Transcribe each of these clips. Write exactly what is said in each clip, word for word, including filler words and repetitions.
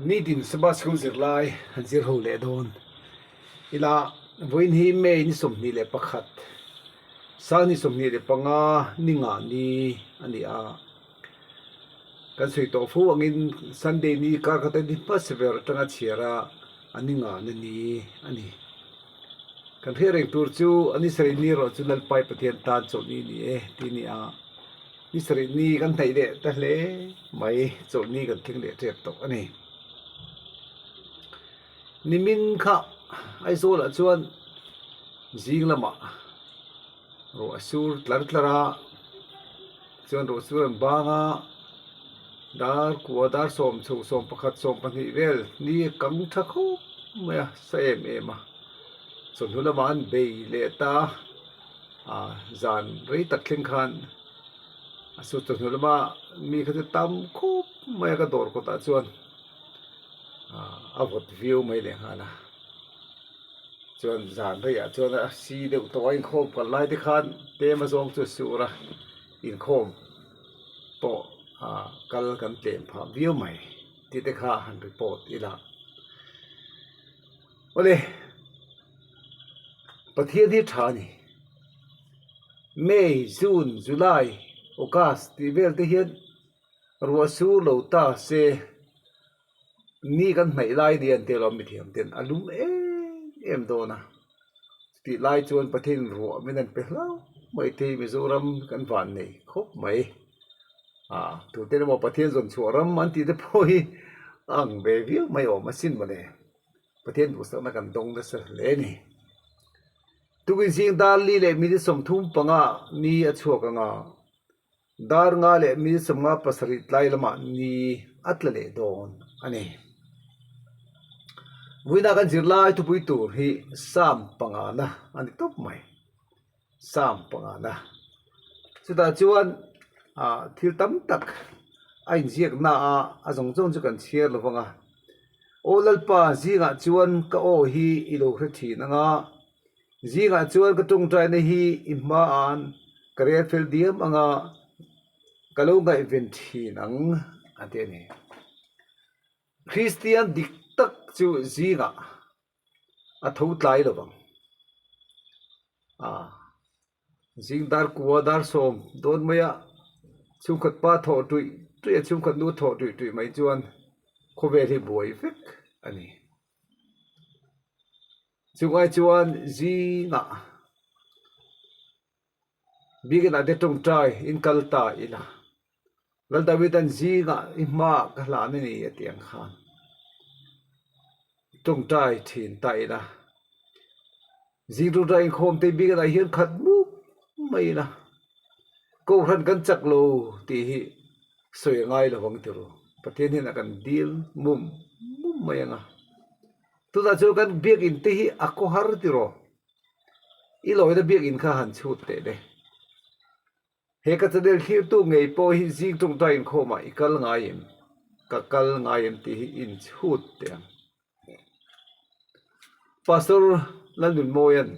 Nitin Sabbath school zirlai, han zir ho leh dawn. Ila, vawiin hi May ni sawmhnih le pakhat, sanghni sawmhnih le panga, ni nga ni a ni a. Kan sawi tawh fo angin Sunday ni kar khata ni hmasa ber atanga chhiara a ni nga na ni a nih. Kan hre reng tur chu a ni sarih ni erawh chu Lalpa i Pathian tan chawlhni ni e ti ni a. Ni sarih ni kan hnaih leh ta hle mai, chawlhni kan thleng leh ṭep tawh a nih. Nimin kha Aizawlah chuan zing lamah ruah a sur tlar tlar a, chuan ruah sur an bang a, dar kua, dar sawm chho, sawm pakhat, sawm pahnih vel ni a kang ṭha khawp mai a, sa em em a. Chawhnu lama an bei leh ta a, zan rei tak thleng khan a su chawhnu lama mi kha chu tam khawp mai a, ka dawr kawtah chuan a, a vawt viau mai leh nghal a. Chuan zan reiah chuan a si deuh tawh a, inkhawm kal lai te khan tlem a zawng chu a sur a, inkhawm tawh a, kal kan tlem phah viau mai tih te kha han report ila. Awle, Pathian hi ṭha a ni. May, June, July, August tih vel te hian ruah sur lo ta se, ni kan hnaih lai ni an ti lo, mithiam ten a lum em em dawn a. Tih lai chuan Pathian ruah min an pe hlau mai thei, Mizoram kan vannei khawp mai. A, tute emaw Pathian zawn chhuah ram an tih te pawh hi a ang ve viau mai awm asin mawle. Pathian duhsakna kan dawng nasa hle a ni. Tukin zing dar li leh minute sawmthum panga ni a chhuak ang a, dar nga leh minute sawmnga pasarih tlai lamah ni a tla leh dawn a ni. Vawiina kan zirlai thupui tur hi Sam pangana a ni tawp mai. Sam pangana. Chutah chuan, a, thil tam tak a inziakna a, a zawng zawng chu kan chhiar lo vang a. Aw Lalpa, zingah chuan ka aw hi i lo hre ṭhin ang a, zingah chuan ka ṭawngṭaina hi i hmaah ka rel fel diam ang a, ka lo ngaihven ṭhin ang, a ti a ni. Kristian dik tak chu zingah a tho tlai lo vang. A, zing dar kua, dar sawm dawn mai a, chhungkhat pa thawh ṭuih ṭuih a, chhungkhat nu thawh ṭuih ṭuih mai chuan khawvel hi buai vek a ni. Chungai chuan zingah biakinah te ṭawngṭai in kal ta ila. Lal Davidan zingah i hma ka hlan a ni a tih ang khan ṭawngṭai ṭhin ta ila. Zing ṭawngṭai inkhawm te biakinah hian khat mum mai ila. Kohhran kan chak lo tih hi sawi a ngai lo vang ti ru. Pathian hian a kan dil mum mum mai ang a. Tunah chuan kan biak in te hi a kaw har ti ru. I lawina biak in kha han chhut teh le. He ka channel thlirtu ngei pawh hi zing ṭawngṭai inkhawmah i kal ngai em? Ka kal ngai em tih hi in chhut teh ang. Pastor Lalnunmawian,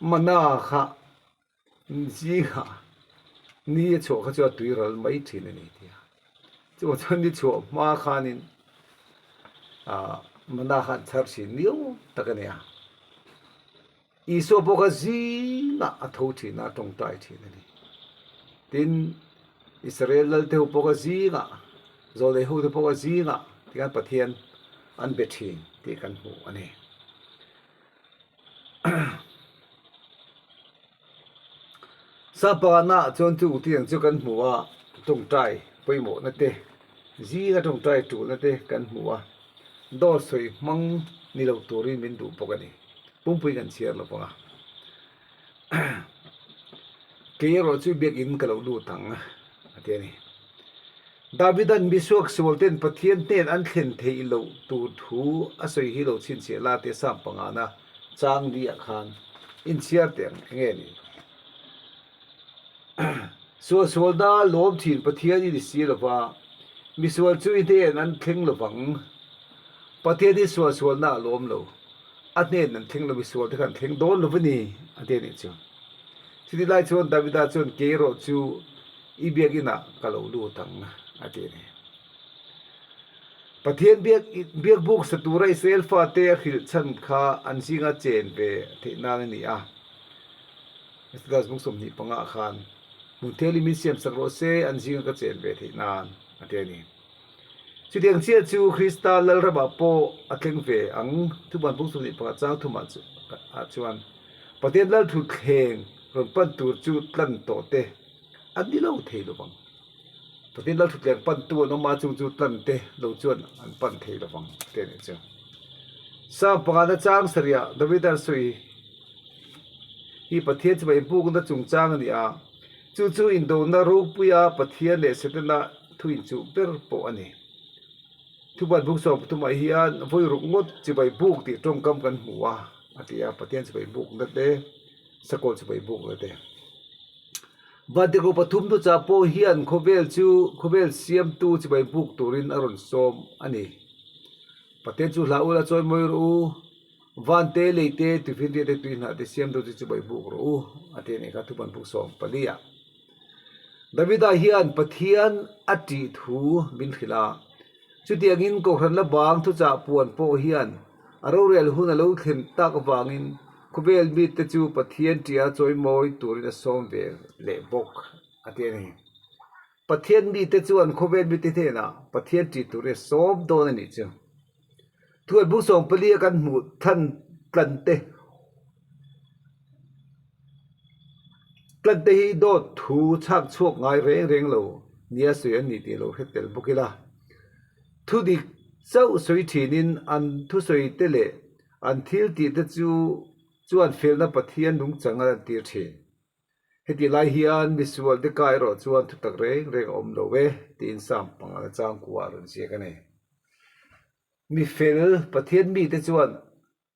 mana kha zinga ni a chhuah kha chu a tui ral mai ṭhin a ni tia. Chu chuan ni chhuah hma khanin, a, mana khan chhar ṭhin ni awm tak a nia. Isua pawh kha zingah a tho ṭhin a, a ṭawngṭai ṭhin a ni. Tin, Israel lalte ho pawh kha zingah, zawlnei ho te pawh kha zingah tikhan Pathian an be ṭhin tih kan hmu a ni. Sam pangana chuan chu tiang chu kan hmu a, ṭawngṭai pawimawhna te, zinga ṭawngṭai ṭulna te kan hmu a, dawr sawi hmang ni lo turin min duh bawk a ni. Pumpui kan chhiar lo vang a. Kei erawh chu biak in ka lo lut ang a ti a ni. Davidan misual sual ten Pathian hnen an thlen theih loh tur thu a sawi hi lo chhinchhiah la te Sam pangana chang li ah khan in chhiar teh ang enge ni. Sual sualna lawm ṭhin Pathian i ni si lo va, misual chu i hnen an thleng lo vang. Pathian hi sual sualna a lawm lo. A hnen an thleng lo, misual te khan thleng dawn lo va ni, a ti a ni chu. Chuti lai chuan Davida chuan kei erawh chu i biak inah ka lo lut ang, a ti a ni. Pathian biak, biak buk sa tura Israel fate a hrilchhan kha an zinga chen ve theih nan a ni a. Exodus bung sawmhni panga khan, hmun thienghlim in siam sak raw se, an zinga ka chen ve theih nan, a ti a ni. Chutiang chie chu Krista lalramah pawh a thleng ve ang. Thupuan bung sawmhni panga chang thumah chu, ah chuan, Pathian lal thutthleng rawn pan tur chu tlan tawh te an ni lo thei lo vang. Pathian lal thutthleng pantu an awm a, chung chu tlan te lo chuan an pan thei lo vang te ni chu. Sam pangana chang sariah Davidan sawi hi Pathian chibai bukna chungchang a ni a. Chu chu indona ropuia Pathian leh Setana thu inchuh ber pawh a ni. Thupuan bung sawm pathumah hian vawi ruk ngawt chibai buk tih ṭawngkam kan hmu a, a ti a, Pathian chibai bukna te, sakawr chibai bukna te. Vantirhkoh pathum thu chah pawh hian khawvel chu, khawvel siamtu chibai buk turin a rawn sawm a ni. Pathian chu hlau ula chawimawi rawh u, vante leite, tuifinriate, tuihnahte siamtu chu chibai buk rawh u, a ti a ni kha, Thupuan bung sawm pali a. Davida hian Pathian a ṭih thu min hrilh a. Chutiangin Kohhran la bang thuchah puan pawh hian a rorel hun a lo thlen tak avangin khawvel mite chu Pathian ṭiha chawimawi turin a sawm ve leh bawk, a ti a ni. Pathian mite chuan khawvel mite hnenah Pathian ṭih turin a sawm dawn a nih chu. Thupuan bung sawm palia kan hmuh thlan tlan te. Tlan te hi dawt thu chhak chhuak ngai reng reng lo nia sawi an ni tih lo hre tel bawk ila. Thu dik chauh sawi ṭhinin an thusawi te leh an thil tih te chu chuan felna Pathian nungchang an tir ṭhin. Heti lai hian misual te kai erawh chuan thutak reng reng a awm lo e, tiin Sam pangana chang kuah a rawn ziak a ni. Mi fel Pathian mite chuan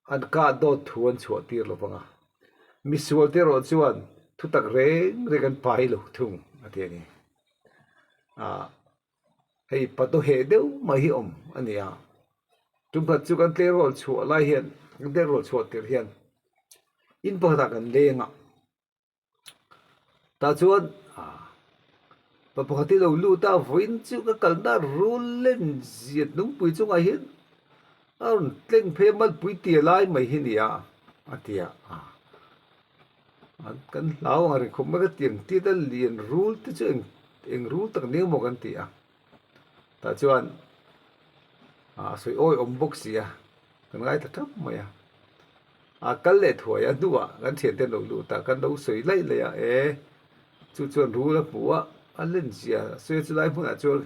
an kah dawt thu an chhuah tir lo vang a. Misual te erawh chuan thutak reng reng an pai lo thung a ti a ni. A, hei, pato heh deuh mai hi awm a ni a. Tum khat chu kan tleirawl chhuah lai hian, kan tleirawl chhuah tir hian in pakhatah kan leng a. Tah chuan, a, pa pakhat hi lo lut a, vawiin chu ka kalna rul len zia hnungpui chungah hian a rawn tleng phei a, malpui tia lai mai hi nia, a ti a. A, kan hlau ang a ring khawp mai ka tiang, ti ta lian rul te chu eng, eng rul tak ning maw kan ti a. Tah chuan, a, sawi awi awm bawk si a, kan ngai ta thap mai a. A, kal leh thuai a hnuah kan ṭhiante lo lut a, kan lo sawi laih laih a, e, chu chuan rul a hmu a, a len zia, sawi chu lai hmunah chuan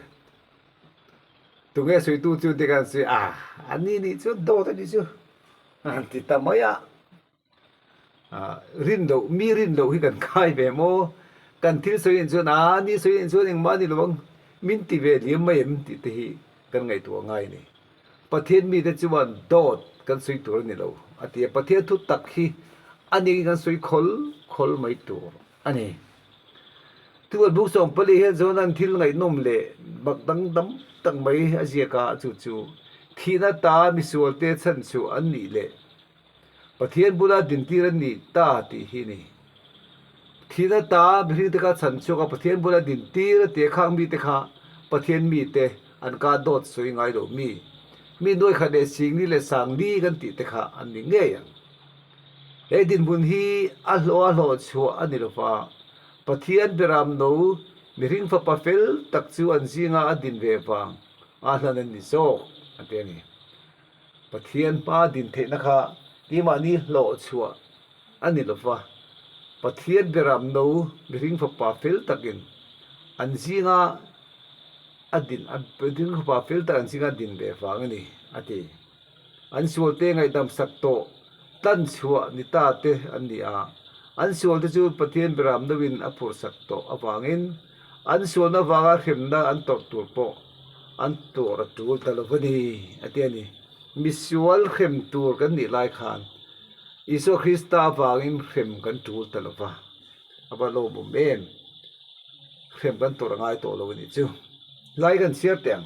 tunge sawitu chu te kan sawi a, a ni nih chuan dawt a ni chu, an ti ta mai a. A, rin loh, mi rin loh hi kan khai ve maw? Kan thil sawi in chuan, a, ni sawi in chuan engmah a ni lo ang, min ti ve liam mai em tih te hi kan ngaihtuah ngai a ni. Pathian mite chuan dawt kan sawi tur a ni lo, a ti a. Pathian thu tak hi a nih kan sawi khawl khawl mai tur a ni. Thupuan bung sawm pali hian Jonan thil ngaihnawm leh mak dang tam tak mai a ziak a, chu chu thihna ta misualte chhan chu an nih leh Pathian bula dintir an ni ta tih hi ni. Thihna ta mihring te kha chhan chhuak a, Pathian bula dintir a ti a, khang mite kha Pathian mite an kah dawt sawi ngai lo mi, mi nuai khat leh sing li leh sang li kan tih te kha an ni ngei ang. He dinhmun hi a hlawh a hlawh chhuah a ni lo va, Pathian beram no mihring fapa fel tak chu an zinga a din ve vang a hlan an ni zawk, a ti a ni. Pathian hma din theihna kha keimahni hlawh chhuah a ni lo va, Pathian beram no mihring fapa fel takin an zinga a din, a, mihring fapa fel tak an zinga din ve vang a ni, a ti. An sualte ngaihdam sak tawh tlan chhuah ni ta te an ni a. An sualte chu Pathian beram noin a phur sak tawh avangin an sualna vanga hremna an tawrh tur pawh an tawrh a tul ta lo va ni, a ti a ni. Misual hrem tur kan nih lai khan Isua Krista avangin hrem kan tul ta lo va, a va lawmawm em. Hrem kan tawrh a ngai tawh lo a nih chu. Lai kan chhiar teh ang.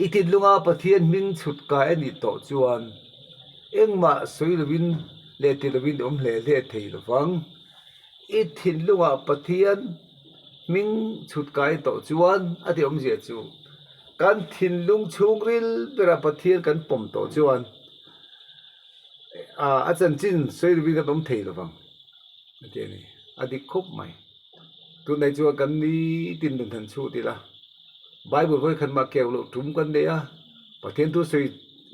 I thinlunga Pathian hming chhut kai a nih tawh chuan engmah sawi lovin leh ti lovin awm hle hle thei lo vang. I thinlungah Pathian hming chhut kai tawh chuan a ti awmzia chu kan thinlung chhungril bera Pathian kan pawm tawh chuan, a, a chanchin sawi lovin kan awm thei lo vang. A ti a ni. A dik khawp mai. Tunah chuan kan nitin nun han chhut ila. Bible vawi khat mah keu lo tum kan nei a. Pathian thu sawi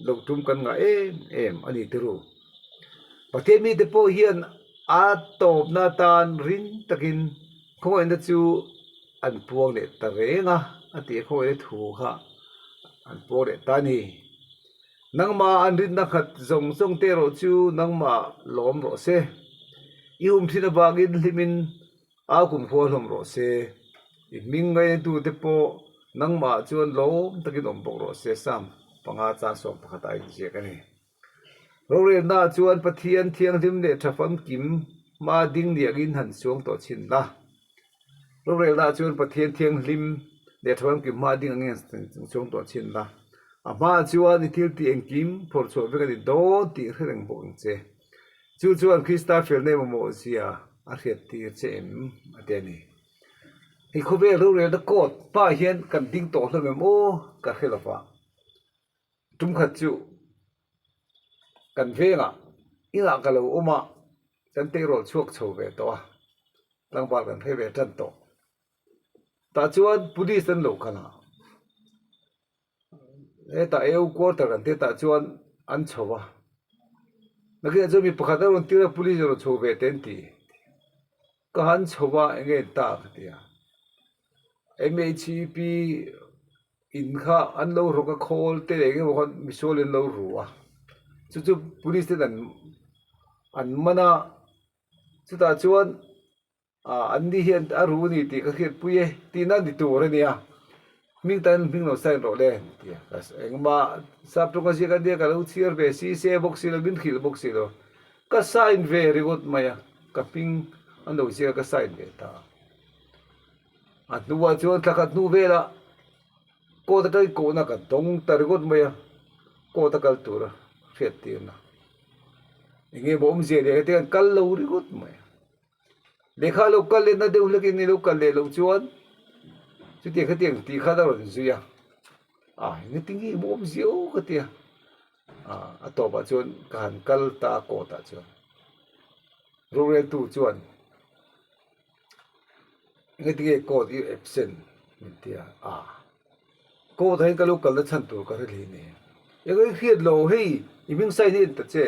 lo tum kan ngah em em a ni tiraw. Pathian mite pawh hian a tawpna tan rin takin khawngaihna chu an puang leh ta reng a, a ti khawngaihna thu kha an puang leh ta ni. Nangma an rinna khat zawng zawng te erawh chu nangmah lawm rawh se. I hum ṭhin avangin hlimin a kumkhua hlawm rawh se. I hming ngainatute pawh nangmah chuan lawm takin awm bawk rawh se. Sam panga chang sawm pakhat a inziak a ni. Rorelna chuan Pathian thianghlim leh ṭha famkim hma ding ni angin han chuang tawh chin la. Rorelna chuan Pathian thianghlim leh ṭha famkim hma ding angin han chuang tawh chin la. A hma chuan i thil tih engkim phawrh chhuah vek a ni dawn tih hre reng bawk ang che. Chu chuan Krista felna mamawh zia a hriattir che em? A ti a ni. Hei khawvel rorelna court hma hian kan ding tawh hlawm em aw ka hre lo va. Tum khat chu kan vengah, inah ka lo awm a, kan tleirawl chhuak chho ve tawh a, tlangval kan hre ve ṭan tawh. Tah chuan police an lo kal a. Hetah eu quarter kan te tah chuan an chho a. Nakinah chuan mi pakhat a rawn tir a, police a rawn chho ve te an ti. Ka han chho va, eng nge ta ka ti a. M H E P in kha an lo rawk a, khawl te leh eng emaw khan misual in lo ru a. Chu chu police ten an, an man a. Chutah chuan, a, an ni hian a ru ni tih ka hriatpui e, tihna ni tur a nia. Hming tan hming lo sign rawh le, tia. Ka s-, engmah sap ṭawng a ziak a nia, ka lo chhiar ve si se bawk si lo, min hrilh bawk si lo. Ka sign ve ringawt mai a, ka hming an lo ziak a, ka sign ve ta. A hnuah chuan thla khat hnu vela court aṭangin kohna ka dawng ta ringawt mai a, court a kal tura hriattirna. Eng emaw awmzia nia ka ti, kan kal lo ringawt mai a. Lehkha lo kal leh na deuh hlekin i lo kal leh loh chuan, chutiang khatiang tih kha a rawn zui a. A, eng nge ti nge maw awmzia aw ka ti a. A, a tawpah chuan ka han kal ta court-ah chuan. Roreltu chuan, eng nge ti nge court i absent min ti a. A, court-ah hian ka lo kalna chhan tur ka hre hle ni. Eng nge i hriat lo hei, i hming sign hi en ta che.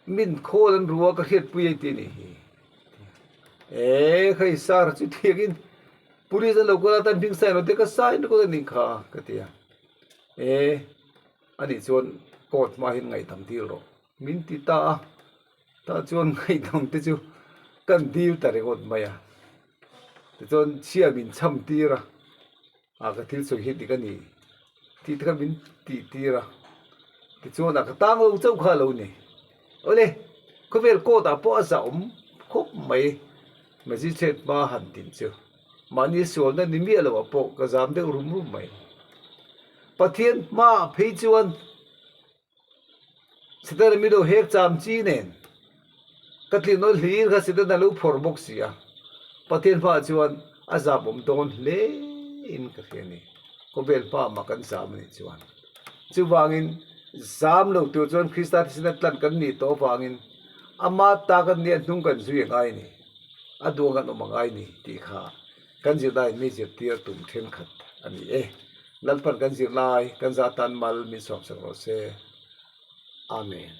Min khawl an ru a, ka hriatpui ei ti ni hi. E khai sir, chutiangin police an lo kal a, tan hming sign lo te ka sign ringawt a ni kha ka ti a. E, ani chuan court hma hin ngaihdam dil rawh min ti ta a. Tah chuan ngaihdam te chu kan dil ta ringawt mai a. Tichuan chhia min chham tir a. A, ka thil sawi hi dik a ni tih te kha min tih tir a. Tichuan a ka tang lo chauh kha lo ni. Awle, khawvel court-ah pawh a zahawm khawp mai. Magistrate hma han din chu. Mahni sualna ni miah lo a pawh ka zam deuh rum rum mai. Pathian hma phei chuan Setana mi lo hek cham chi nen. Ka tlin naw hlir kha Setana lo phawrh bawk si a. Pathian hma chuan a zam awm dawn hle in ka hria ni. Khawvel hma mah kan zam a nih chuan. Chuvangin zam lo tur chuan Krista thisina tlan kan nih tawh avangin ama ta kan nih a hnung kan zui a ngai ni. A duang kan awm a ngai ni tih kha kan zirna in mi zirtir tum ṭhenkhat a ni e. Lalpan kan zir lai, kan za tan mal min sawmsak rawh se. Amen.